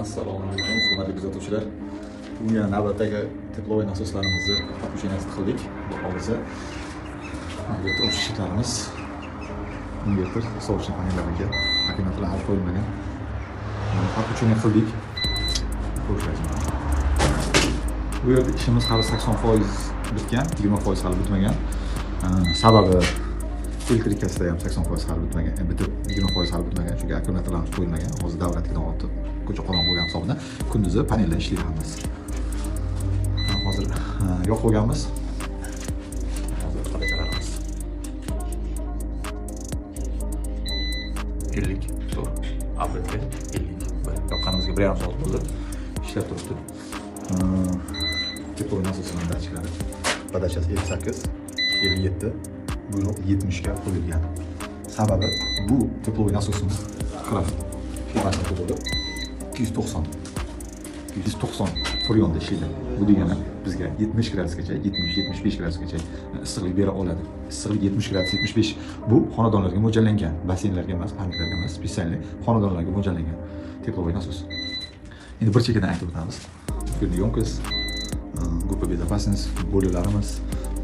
Assalomu alaykum, hurmatli kuzatuvchilar. Bugun yana navbatdagi teplovoy nasoslarimizni подключениесini qildik. Xudo xohlasa, bu yerda o'chishlarimiz, inverter, hisobchi panellariga akkumulyatorlar hali qo'yilmagan. Подключение qildik. Bu yerda ishimiz hali 80% bitgan, 20% hali bitmagan. Sababi elektrikasida ham 80% hali bitmagan, bitib 20% hali bitmagan, chunki akkumulyatorlarimiz qo'yilmagan. Hozir davlatga ortib ko'cha qorong'i bo'lgan hisobida kunduzi panelda ishlaydi hammasi. Hozir yoqib qo'yganmiz. Hozir qadachalarimiz 54, abadga 51. Yoqqanimizga 1,5 soat bo'ldi. Ishlab turibdi. Teplovoy nasosining datchiklari. Podachasi 58, 57, buyruq 70 ga qo'yilgan. Sababi bu teplovoy nasosimiz Kraft firmasini bo'ldi. 290 freonda ishlaydi. Bu degani bizga 70 gradusgacha, 70-75 gradusgacha issiqlik bera oladi. Issiqlik 70 gradus, 75 bu xonadonlarga mo'ljallangan, basseynlarga emas, parklarga emas, spetsialli xonadonlarga mo'ljallangan teplovoy nasos. Endi bir chekkadan aytib o'tamiz. Bu yonkos, группа безопасности, bo'lilarimiz,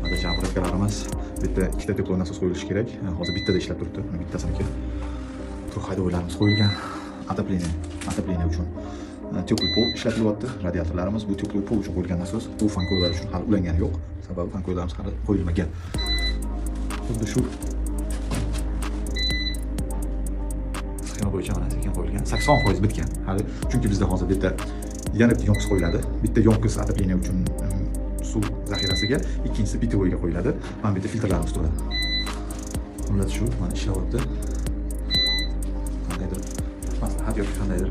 подача apparatlarimiz, bitta ikkita teplovoy nasos qo'yilishi kerak. Hozir bittada ishlab turibdi, buni bittasiniki. Turxaydo'ylarimiz qo'yilgan. Отопление uchun tepli pol ishlatilyapti. Radiatorlarimiz bu tepli pol uchun qo'yilgan nasos. Bu fankoylar uchun hali ulangani yo'q. Sababi fankoylarimiz hali qo'yilmagan. Xuddi shu sxema bo'yicha mana sekin qo'yilgan. 80% bitgan hali, chunki bizda hozir bitta yana bitta yonkis qo'yiladi. Bitta yonkis отопление uchun suv zaxirasiga, ikkinchisi pitvoyga qo'yiladi. Mana bu yerda filtrlarimiz turadi. Xullas shu mana ishlayapti. Qandaydir maslahat yoki qandaydir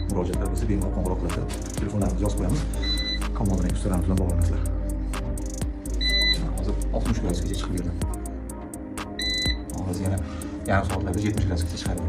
murojaatlar bo'lsa bemalol qo'ng'iroq qiladi. Telefonlarimizni yozib qo'yamiz. Komodning ustalarimiz bilan bog'lanasizlar. Hozir 60 gradusgacha chiqib berdi. Hozir yana yarim soatlarda 70 gradusgacha chiqadi.